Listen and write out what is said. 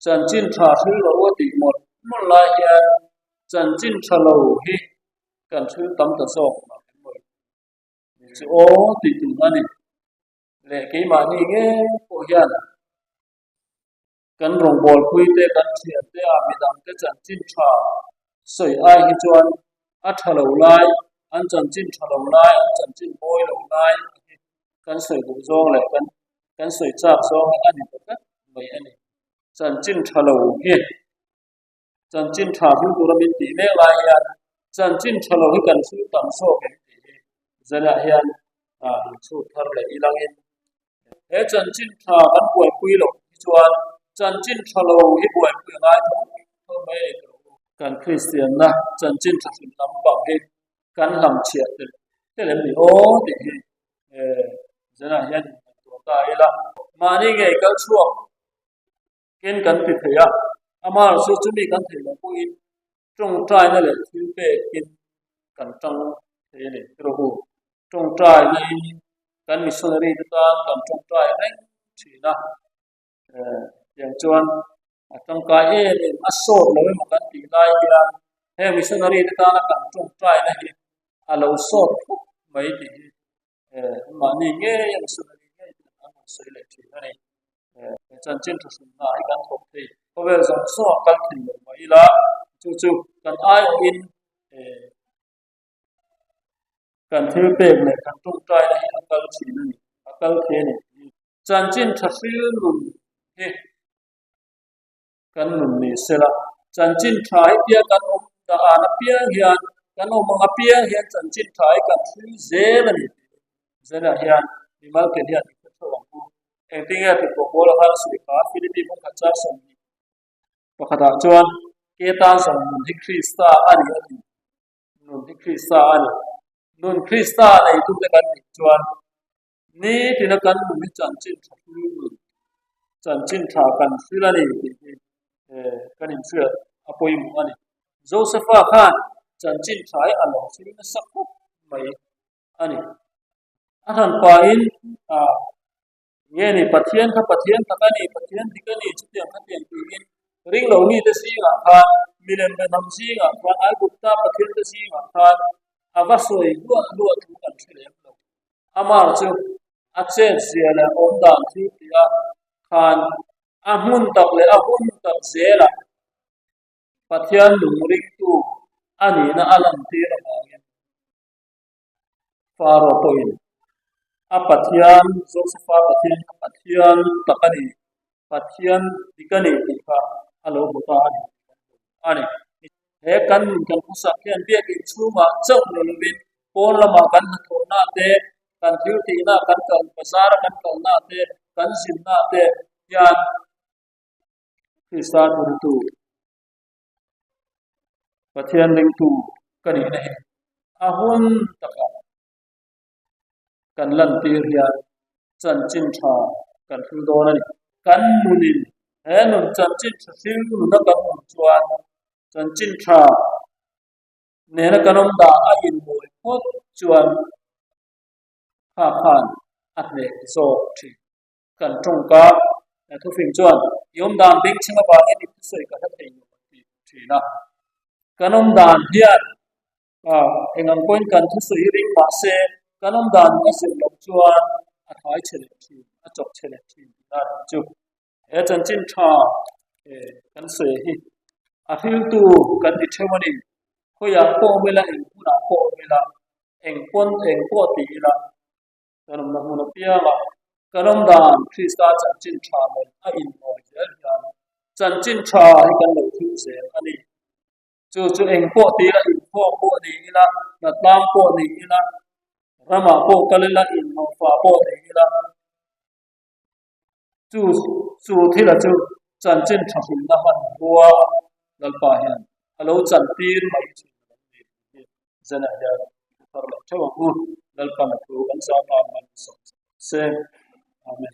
Chanchin tha hril lo a tih mawlh mawlh lai hian chanchin tha lo hi kan hril tam ta zawk mah em mawi chu aw tih tur a ni. Leh keimahni ngei pawh hian kan rawngbawlpui te kan thian te a midangte chanchin tha sawi ai hi chuan a tha lo lai, an chanchin tha lo lai, an chanchin mawi lo lai hi kan sawi duh zawng leh kan kan sawi chak zawng hi a ni ta tlat mai a ni. Chanchin tha lo hi chanchin tha hlim tura min tih mek lai hian chanchin tha lo hi kan hlim tam zawk em tih hi zanah hian ah inchhut thar leh ilangin he chanchin tha kan buaipui loh hi chuan chanchin tha lo hi buaipui a ngai tho tho mai a ni tawh u. Kan Kristianna chanchin tha hlim lampang hi kan hlam chhiah tel tel em ni aw tih hi zanah hian inhmuh ta ila mahni ngei kal chhuak Ken kan ti thei a, amaherawhchu chumi kan theih loh pawhin tawngtaina leh thil pekin kan tang thei a ni. Rawh u, tawngtaina in kan missionary te tan kan tawngtai reng thin a, tiang chuan a tangkai em em a sawt lo emaw kan tih lai hian heng missionary te tana kan tawngtaina hi a lo sawt khawp mai tih hi mahni ngei a missionary ngei te an rawn sawi leh thin a ni. Chanchin tha hrinna hi kan thawk thei. Khawvel zawng zawng a kal thei lo mah ila chu chu kan aiawhin kan thil pek leh kan tawngtaina hi a kal thin a ni, a kal thei a ni. Chanchin tha hril nun hi kan nun ni sela, chanchin tha hi tia kan awm dah an apiang hian kan awm ang apiang hian chanchin tha hi kan hril zel a ni. Zelah hian mimal ke hian i hre theuh ang u. Engtinge tupawh pawl a khan a sawi kha Philippi kawngkhat char 20 pakhatah chuan ke tan zawng nun hi Krista a ni a ti. Nun hi Krista a ni. Nun Krista neitute kan nih chuan ni tina kan nun hi chanchin tha hlui nun, chanchin tha kan hril a ni tih hi kan inhriat a pawimawh a ni. Josepha khan chanchin tha hi a lo hril nasa khawp mai. a ni. A hran pahin ah nge ni Pathian kha Pathian tak a ni, Pathian dik a ni chutiang khatiang tiin ring lo mite zingah khan milem be hnam zingah khan Aigupta Pathian te zingah khan a va sawi luah luah thu kan hre lem lo. Amar chu a chet zia leh awm dan thil tih a khan a hmun tak leh a hun tak zelah Pathian lung ringtu a nihna a lantir avangin Faro pawhin a Pathian, Josefa Pathian kha Pathian tak a ni, Pathian dik a ni tih kha a lo hmu ta a ni a ni. He kan nun kan khawsak hian biakinn chhungah chauh lo lovin pawn lamah kan hnathawhna te, kan thil tihna, kan kal bazar a kan kalna te, kan zinna te hian Krista thurtu Pathian ringtu ka nihna hi a hun takah kan lantir hian chanchin tha kan hril dawn a ni. Kan nunin he nun chanchin tha hril nuna kan awm chuan chanchin tha nena kan awm dah a inmawi phawt chuan kha khan a hneh zawk thin. Kan tawngka thufing chuan i awm dan bengchheng avangin i thusawi ka hre thei lo a ti thin a. Kan awm dan hian eng ang pawhin kan thusawi hi ring mah se kan awm dan a zir loh chuan a thai chhe leh thin, a chawk chhe leh thin tih a nih chu. He chanchin tha kan sawi hi a hriltu kan ti theuh a ni. Khawiah pawh awm ila, eng hmunah pawh awm ila, eng pawn eng pawh ti ila, Kan awmna hmun apianga kan awm dan Krista chanchin tha nen a inmawi zel hian chanchin tha hi kan lo thil zel a ni. Chu chu eng pawh ti ila, inkhawm pawh ni ila, hnatlang pawh ni ila, ramah pawh kal ila, inhlawhfa pawh ni ila, chu chu thila chu chanchin tha hlimna hmanrua Lalpa hian a lo chantir mai thin a lo ni tih hi Zenah hian i thar leh theuh ang u. Lalpan a thu kan zah tan man sawm se. Amen.